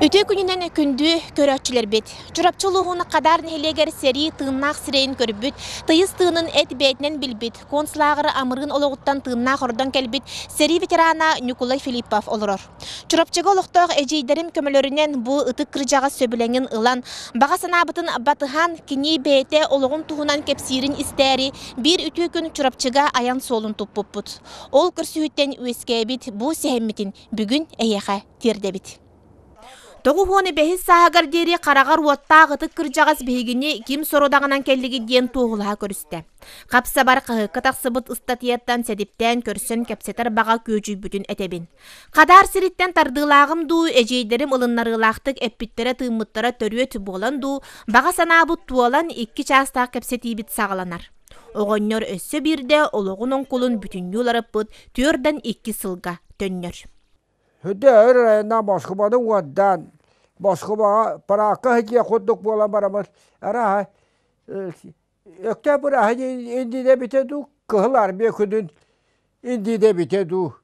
Үтүө күнүнэн күндү көрөөччүлэрбит! Чурапчы улууһун Хадаар нэһилиэгэр сэрии тыыннаах сирэйин көрбүт, тыйыс тыынын эт бэйэтинэн билбит, концлааҕыры амырыын олоҕуттан тыыннаах ордон кэлбит сэрии ветерана Ньукулай Филиппов олорор. Чурапчыга олохтоох эдьиийдэрим көмөлөрүнэн бу ытык кырдьаҕас сөбүлэҥин ылан, баҕа санаабытын батыһан, кини бэйэтэ олоҕун туһунан кэпсиирин истээри, биир үтүө күн Чурапчыга айан суолун туппуппут. Ол көрсүһүүттэн үөскээбит бу сэһэммитин бүгүн эһиэхэ тиэрдэбит. 95 сааһыгар диэри хараҕар уоттаах ытык кырдьаҕас биһигини ким сорудаҕынан кэллигит диэн туоһулаһа көрүстэ. Хап-сабар хаһыакка тахсыбыт ыстатыйаттан сэдиптээн көрсөн кэпсэтэр баҕа күөдьүйбүтүн этэбин. Хадаар сириттэн тардыылааҕым дуу, эдьиийдэрим ылыннарыылаахтык эппиттэрэ-тыыммыттара төрүөт буолан дуу, баҕа санаабыт туолан икки чаастаах кэпсэтиибит саҕаланар. Оҕонньор өссө биирдэ олоҕун оҥкулун бүтүннүү уларыппыт 42 сылга төннөр. Хүдэ өр айаннаан Москубаны уордаан, Москубаҕа параакка сылдьыах курдук буолан бараммыт, арааһа Өктөөп ырааһын иннинэ эбитэ дуу, Кыһыл Армия күнүн иннинэ эбитэ дуу.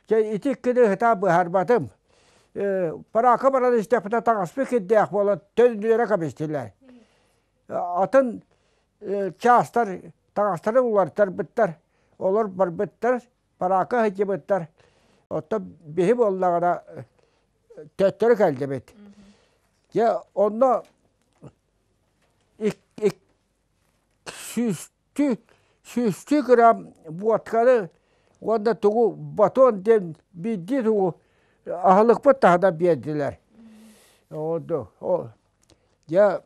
Дьэ ити иккини ытаан быһаарбатым. Параакка баран истэхпинэ таҥаспыт кирдээх буолан төннүөрэ кэбистилэр. Атын чаастар таҥастарын уларытарбыттар, олор барбыттар, параакка сылдьыбыттар. Оттон биһи буоллаҕына төттөрү кэллибит. Дьэ онно сүүстүү сүүстүү грамм водканы уонна тугу батон диэн биирдии тугу аһылыкпыт таһынан биэрдилэр. Дьэ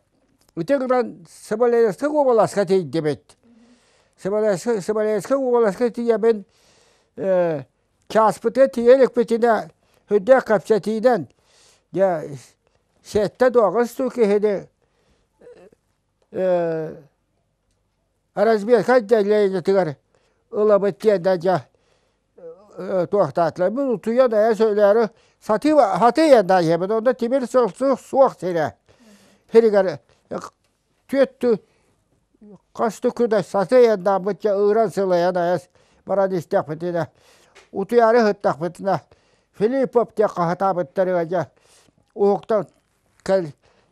ити гынан Смоленскай уобаласка тиийдибит. Смоленскай Смоленскай уобаласка тиийэбин чааспытыгар тиийэ иликпитинэ сүрдээх кэпсэтиинэн дьэ 7-9 сыл киһини разведка отделениетыгар ылабыт диэн дьэ туохтаатылар. Мин утуйан айа сөйлөөрү сатыы сатыы айаннаан иһэбин. Онно тимир суох сирэ. Сиригэр түөрт хас да күн сатыы айаннааммыт дьэ ыыран сылайан айас баран истэхпитинэ утуйаары сыттахпытына Филиппов диэн хаһытаабыттарыгар дьэ уһуктан кэл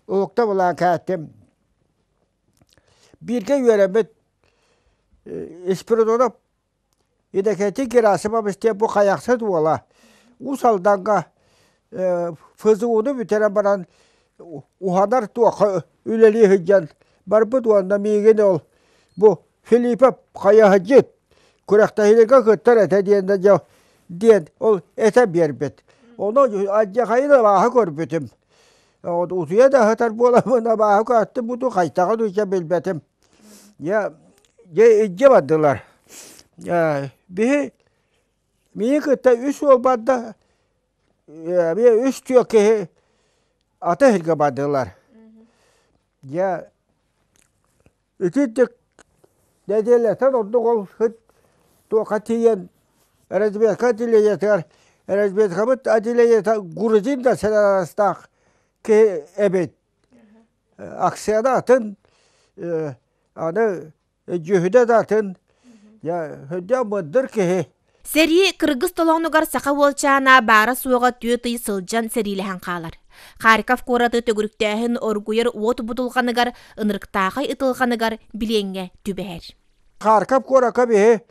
уһукта булаан кээттим. Бииргэ үөрэммит Спиридонов Иннокентий Герасимович диэн бу Хайахсыт уола Уус Алдаҥҥа ФЗУ-ну бүтэрэн баран уһанар туохха үлэлии сылдьан барбыт уонна миигин ол бу Филиппов хайаһыдьыт күрэхтэһиилэргэ кыттар этэ диэн дьэ диэн ол этэ биэрбит. Ону алдьархайын абааһы көрбүтүм. Утуйа да сытар буоламмын абааһы көртүм буту хайтаҕын үчэ билбэтим. Дьэ, дьэ илдьэ бардылар. Биһи миигин кытта үс уол барда, эмиэ үс-түөрт киһи аты иһиргэ бардылар. Дьэ, итинник нэдиэлэтэн ордук ол сыт туохха тиийэн разведка отделениетыгар разведкабыт отделениета грузин да сэлэрастаах киһи эбит. Акцияда атын, аны дьүһүнэ да атын, дьэ мындыр киһи. Сэрии кыргыз толоонугар саха уолчаана баара-суоҕа түөрт ый сылдьан сэриилэһэн хаалар. Харьков куораты төгүрүктээһин оргуйар уот будулҕаныгар, ынырыктаахай ытылҕаныгар билиэҥҥэ түбэһэр. Харьков куоракка биһи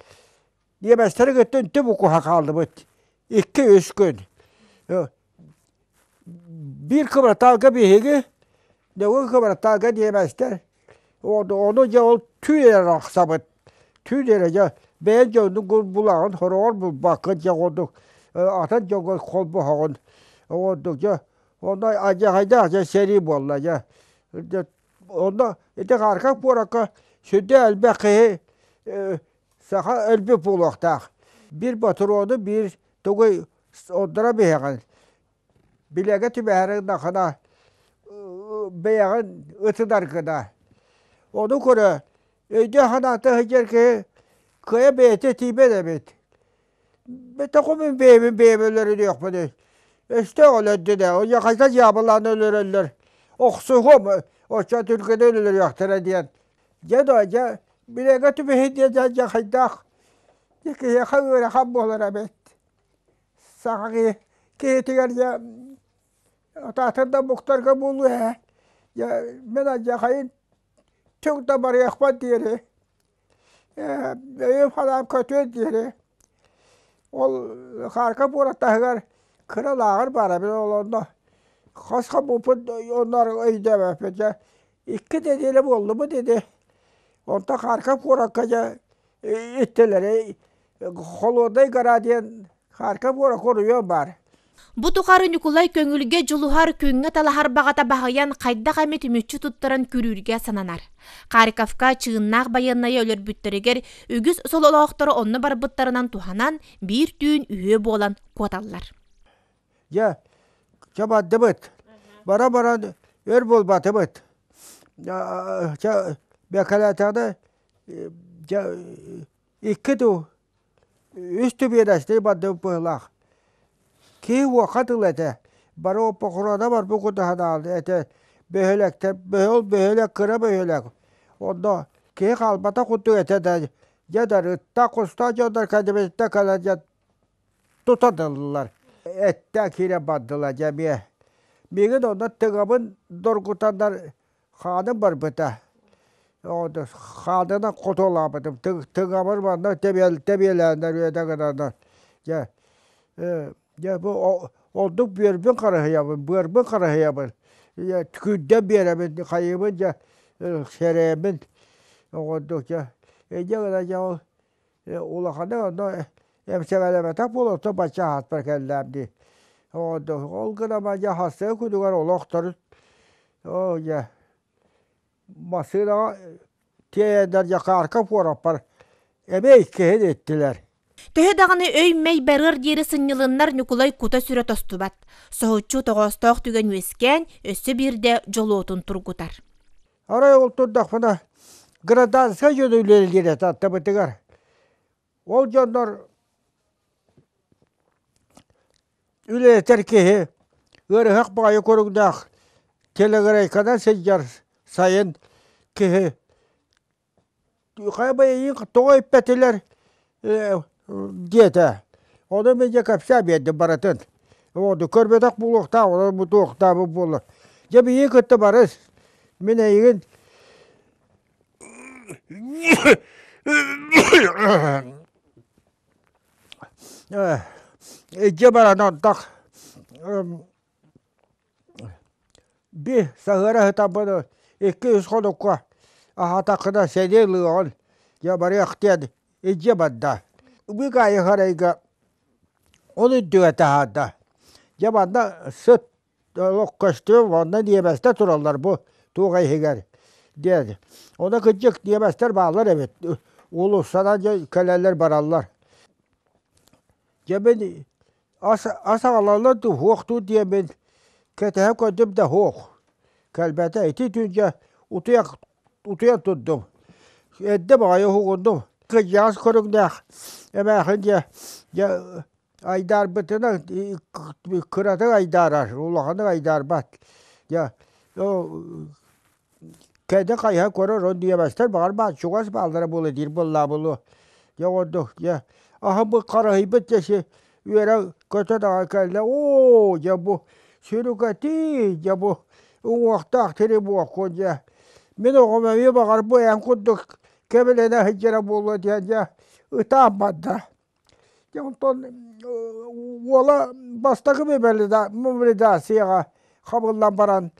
Ньиэмэстэри кытта үнтү букуһа хааллыбыт. Икки-үс күн. Биир кыбартаалга биһиги, нөҥүө кыбартаалга ньиэмэстэр. Ону дьэ ол түүн эрэ арахсабыт. Түүн эрэ дьэ бэйэҥ дьоннуҥ булаҕын, сороҕор булбаккын дьэ оннук атын дьоҥҥо холбоһоҕун. Оннук дьэ онно алдьархайдаах дьэ сэрии буолла дьэ. Онно ити Харьков куоракка сүрдээх элбэх киһи Саха өлбүт буолуохтаах. Биир ботуруону биир тугуй онноро биһэҕин. Билэгэ түбэһэриҥ дахына бэйэҕин ытынар гына. Ону көрө өйдөөх-санаата сылдьар киһи кыайа бэйэтэ тиийбэт эбит. Бэтэху мин бэйэбин бэйэм өлөрүнүөхпүнүй. Өстөөх өлөрдүн ээ, уйа хайда дьаабылаан өлөрөллөр. Охсуһуом, оччо түргэнэ өлөрүөхтэрэ диэн. Дьэ да, дьэ, билэгэ түбэһин диэн дьэ хайдах киһиэхэ ыарахан буолар эбит. Саха киһи киһитигэр дьэ Атаатын да буктарга буолуо ээ. Дьэ, мин алдьархайын түҥ да барыахпар диэри, өйүм санаам көтүөр диэри ол Харьков куорат таһыгар кыра лааҕыр баара мин ол онно хас хоммуппун онно өйдөөбөппүн дьэ икки нэдиэлэ буоллубут ини онтон Харьков куоракка дьэ иттилэри Холодная гора диэн Харьков куоракка оройуон баар. Бу тухары Ньукулай көҥүлгэ дьулуһар, күҥҥэ талаһар баҕата баһыйан хайдах эмит мүччү туттаран күрүүргэ сананар. Харьковка чыыннаах байыаннайы өлөрбүттэригэр үгүс сололоохтору онно барбыттарынан туһанан биир түүн үһүө буолан куоталлар. Дьэ, чэ бардыбыт. Бара-баран өр буолбатыбыт. Чэ, бэкэлээтэҕинэ дьэ икки дуу үс түбиэрэстэй бардыбыт быһыылаах. Киһи уоха тыл этэ. Бары оппохуруона барбыт кутаһанаал этэ. Бөһүөлэктэр бөһүөл бөһүөлэк кыра бөһүөлэк. Онно киһи хаалбатах курдук этэ да дьэ да ытта куста дьоннор кэннибититтэн кэлэн дьэ тута дыллылар. Эттэ киирэн бардылар дьэ эмиэ. Миигин онно тыгабын доргутаннар Хааным барбыта. Хаанынан хотуолаабытым. Тыҥабар манна тэбиэлээннэр үөдэ гынаннар. Дьэ, дьэ бу ордук бүөрбүн харыһыйабын, быарбын харыһыйабын. Күрдэн биэрэбин, хайыыбын дьэ сэрэйэбин. Оҕордук дьэ. Инньэ гынан дьэ ол улаханнык онно эмсэҕэлээбэтэх буолуохтан бачча аһаатпар кэллэм дии. Ол гынан дьэ хастыы күнүгэр олохторун Оо дьэ, массыынаҕа тиэйэннэр Дьакаарка куораппар эмиэ иккиһин иттилэр. Төһө даҕаны өй-мэй барыар диэри сынньылыннар Ньукулай кута-сүрэ тостубат. Соһуччу тоҕоостоох түгэн үөскээн, өссө биирдэ дьолуотун тургутар. Арай ол турдахпына гражданскай дьону үлэлиир этэ аттыбытыгар. Ол дьоннор үлэлэтэр киһи ыарыһах баҕайы куруҥнаах телеграйканан сылдьар сайын киһи хайа эйиин тоҕо иппэтилэр диэтэ. Ону мин дьэ кэпсээ биэрдим барытын. Ону көрбөтөх буолуохтаах, онон бутуохтаабыт буолла. Дьэ биһиги кытта барыс. Мин эйигин Илдьэ баран антах би саһыара сытаммын икки-үс хонукка аһаатаххына сэниэ ылыаҕын дьэ барыах диэн илдьэ барда. Бык аайы харайга ол үрдүгэ таһаарда. Дьэ манна сыт Олох көстүө уонна ньиэмэстэр тураллар бу туох иһигэр диэн. Ону кырдьык ньиэмэстэр бааллар эбит. Уулуссанан дьэ кэлэллэр бараллар. Дьэ мин ас ас аҕалаллар дуу суох дуу диэммин кэтэһэ көрдүм да суох. Кэлбэтэ. Ити түүн дьэ утуйа утуйан турдум. Эрдэ баҕайы уһугуннум. Кырдьаҕас көрүҥнээх эмээхин дьэ дьэ Айдаарбытынан кыратык айдаарар, улаханнык айдаарбат. Дьэ, кэннэ хайыһа көрөр, он ньиэмэстэр баҕар баар чугас бааллара буолуо диир буоллаа буолуо. Дьэ оннук дьэ аһыммыт харыһыйбыт дьэ си үөрэ көтөн аҕай кэллэ оо дьэ бу сүрүкэтии дьэ бу уҥуохтаах тири буоккун дьэ мин оҕом эмиэ баҕар бу эн курдук кэбилэнэ сылдьара буолуо диэн дьэ ытаан барда. Дьэ онтон уола бастакы мобилизацияҕа хабыллан баран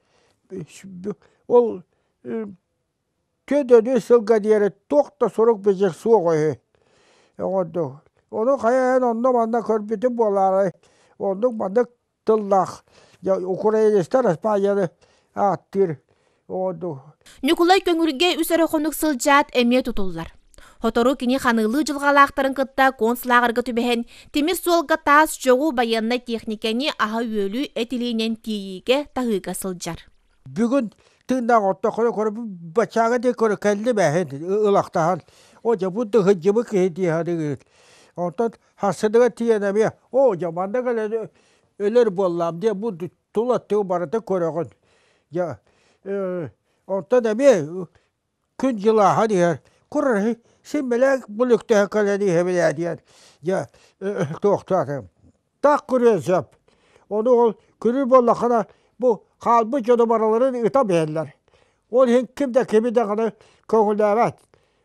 ол төдөнү сылга диэри туох да сурук-бичик суох үһү. Оҥордук. Ону хайа эн онно-манна көрбүтүм буолаарай, оннук маннык тыллаах украинецтар Испанияны ааттыыр оҕордук. Ньукулай көҥүлгэ үс эрэ хонук сылдьаат эмиэ тутуллар. Сотору кини ханыылыы дьылҕалаахтарын кытта концлааҕырга түбэһэн, тимир суолга таас чоҕу байыаннай техникэни аһа-үөлү эт илиинэн тиэйиигэ, таһыыга сылдьар. Бүгүн тыыннаах ортоххуна көрө бачааҕа диэн көрө кэллим эһин ылахтаһан о дьэ бу дыһыдьыбы киһи дии саныыр. Онтон Харсыныгар тиийэн эмиэ оо дьэ манна кэлэн өлөр буоллаам диэн бу тула өттүгүн барыта көрөҕүн. Дьэ онтон эмиэ күн-дьыл ааһан иһэр курары син-мэлэк булүктэһэ кэлэн иһэбин ээ диэн дьэ туохтаатым. Так көрүөн сөп. Ону ол күрүүр буоллаххына Бу хаалбыт дьону барыларын ыта биһэллэр. Ол иһин ким да кими даҕаны көҥүллээбэт.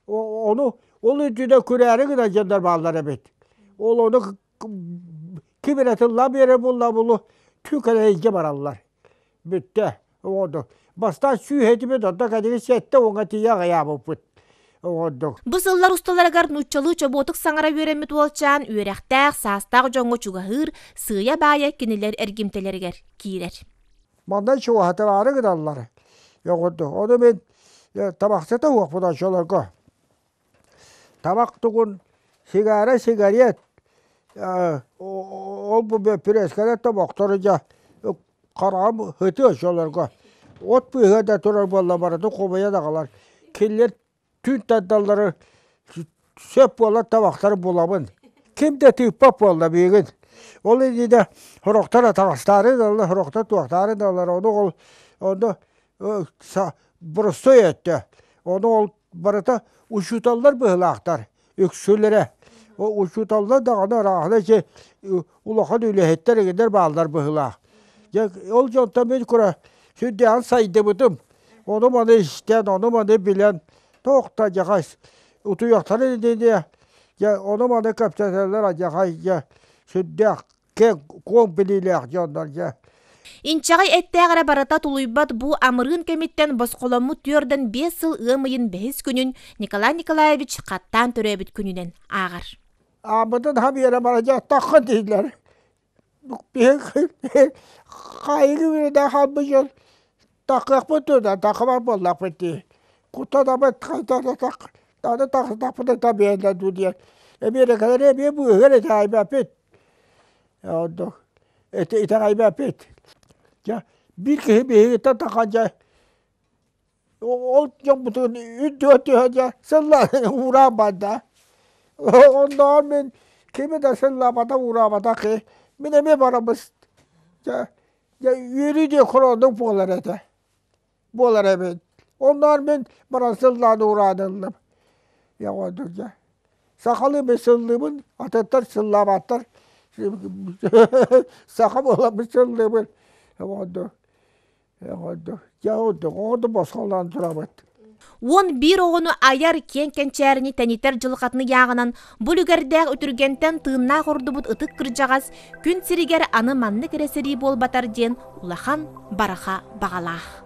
Ону ол үрдүнэ күрээри гына дьоннор бааллар эбит. Ол ону ким эрэ тыллаан биэрэр буолла булу түүкэлэ илдьэ бараллар. Бүттэ. Оҕордук. Бастаан сүүһэтибит, онто кэлиги 70-га тиийэ аҕыйаабыппыт. Оҕордук. Бу сыллар усталарыгар нууччалыы чобуотук саҥара үөрэммит уолчаан үөрэхтээх, саастаах дьоҥҥо чугаһыыр, сыыйа-баайа кинилэр эргимтэлэригэр киирэр. Манна чугаһатараары гыналлар. Оҕордук. Ону мин табахсыта уохпун оччолорго. Табах тугун сигара сигарет ол бу бөппүрүөскэлэр тобохтору дьэ хараҕым ытыа оччолорго от быыһа да турар буолла барыта хомуйан аҕалар кинилэр түүн тардаллары сөп буолар табахтары булабын ким да тыыппат буолла миигин ол иннинэ сорохтор атаҕастаары ылаллар сорохтор туохтаары ылаллар ону ол ону боростуой өттө ону ол барыта учууталлар быһыылаахтар үксүлэрэ учууталлар даҕаны арааһына ити улахан үлэһиттэр игиннэр бааллар быһыылаах дьэ ол дьонтон мин кура сүрдээҕин сайдыбытым ону маны истэн ону маны билэн туох да дьаҕас утуйахтарын иннинэ дьэ ону маны кэпсэтэллэр адьаҕай дьэ сүрдээх киэҥ куоҥ билиилээх дьоннор дьэ Инчэҕэй эттээх эрэ барыта тулуйбат бу амырыын кэмиттэн босхоломмут 45 сыл ыам ыйын бэһис күнүн Николай Николаевич хаттаан төрөөбүт күнүнэн ааҕар. Аабытын хабиэра бара таххан дииллэр. Хайыгы үрэдэ халбы дьон тахыахпыт тута тахыбар буоллахпыт дии. Куттанабыт хантан тах таны тахсытахпыт та биэрдэ дуу диэн. Эмиэрикэлэр эмиэ быыһыгар итэҕэйбэппит. Оннук итэҕэйбэппит. Дьэ биир киһи биһигиттэн тахан дьэ ол дьоммутун үрдүгэр түһэн дьэ сыллаан уураан барда. Оннооҕор мин кими да сыллаабатах уураабатах киһи мин эмиэ барабыс дьэ дьэ үөрүү диэн хороннук буолар этэ буолар эбит. Оннооҕор мин баран сыллаан уураан ыллым. Дьэ дьэ Сахалыы мин сыллыыбын, атыттар сыллаабаттар. Саха буоламмын сыллыыбын. Дьэ оҕо босхолоон турабыт. 11 оҕону айар киэҥ кэнчээрини тэнитэр дьылҕатын ыйааҕынан бу үлүгэрдээх үтүргэнтэн тыыннаах ордубут ытык кырдьаҕас күн сиригэр аны маннык эрэ сэрии буолбатар диэн улахан бараха баҕалаах.